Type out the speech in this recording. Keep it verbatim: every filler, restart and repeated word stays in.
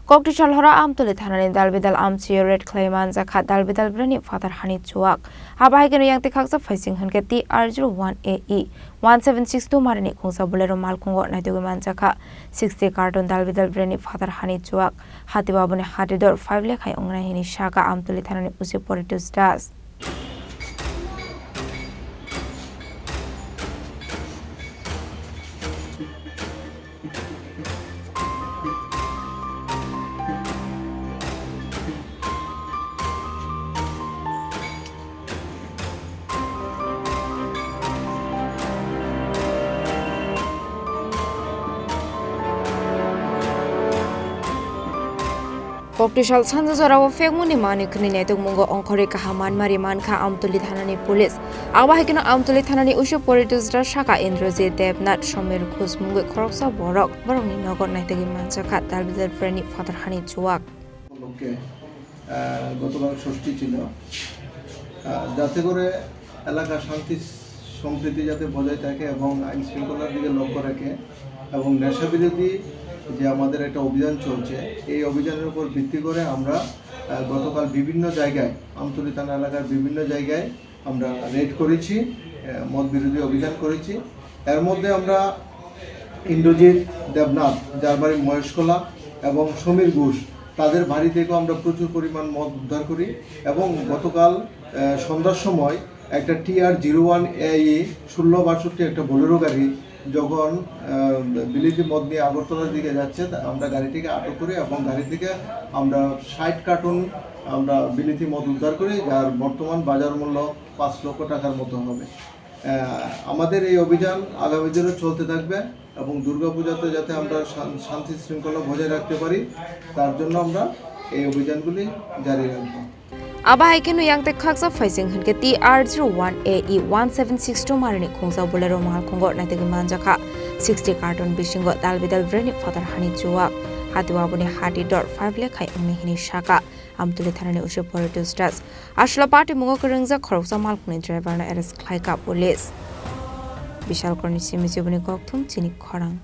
Koktisal hora Amtuli thanani dalbidal amchio raid khlai manjakha dalbidal breni phatar hani chuak. Abo hai kheno yang tei khaksa phaising hwnkhe T R zero one A E one seven six two marini khungsa Bolero malkhungo naitugwi manjakha sixty carton dalbidal breni phatar hani chuak. Hati babuni hati dor five lekhai wngnai hini saka Amtuli thanani usi Poritus Das. Koktisal sanja jorao phekmungni manwi khwnwi naitokmungo ongkhorwi kaham manmari mankha Amtuli thanani police. Abo hai kheno Amtuli thanani usi Poritus Das saka Indrajit Debnath, Somir Ghosh mungwi khoroksa borok borokni nogo naitogwi manjakha dalbidal breni phatar hani chuak. উপলক্ষে, আহ, গতকাল ষষ্ঠী ছিল। আহ, যাতে করে এলাকা শান্তি সম্প্রীতি যাতে বজায় থাকে এবং আইন শৃঙ্খলার দিকে লক্ষ্য রাখে এবং নেশা বিরোধী যে আমাদের একটা অভিযান চলছে, এই অভিযানের উপর ভিত্তি করে আমরা, আহ, গতকাল বিভিন্ন জায়গায়, আমতলী থানা এলাকার বিভিন্ন জায়গায় আমরা রেড করেছি, আহ, মদ বিরোধী অভিযান করেছি। এর মধ্যে আমরা ইন্দ্রজিৎ দেবনাথ, যার বাড়ি মহেশখোলা, এবং সমীর ঘোষ, তাদের বাড়ি থেকেও আমরা প্রচুর পরিমাণ মদ উদ্ধার করি এবং গতকাল, আহ, সন্ধ্যার সময় একটা T R zero one A E ষোলো বাষট্টি একটা বোলেরো গাড়ি যখন, আহ, বিলিতি মদ নিয়ে আগরতলার দিকে যাচ্ছে, তা আমরা গাড়িটিকে আটক করি এবং গাড়ি থেকে আমরা ষাট কার্টন আমরা বিলিতি মদ উদ্ধার করি, যার বর্তমান বাজার মূল্য পাঁচ লক্ষ টাকার মতো হবে। আহ, আমাদের এই অভিযান আগামী দিনও চলতে থাকবে এবং দুর্গাপূজাতে যাতে আমরা শান-, শান্তি শৃঙ্খলা বজায় রাখতে পারি, তার জন্য আমরা এই অভিযানগুলি জারি রাখবো। Abo hai kheno yang tei khaksa phaising hwnkhe T R zero one A E one seven six two marini khungsa Bolero malkhungo naitugwi manjakha sixty carton bisingo dalbidal breni phatar hani chuak. Hati babuni hati dor five lekhai wngnai hini saka Amtuli thanani usi Poritus Das. Aswla party mungo kwrwngjak khoroksa malkhungni driver no arrest khlaikha police. Bishalkorni simi chibuni kokthum chini khorang.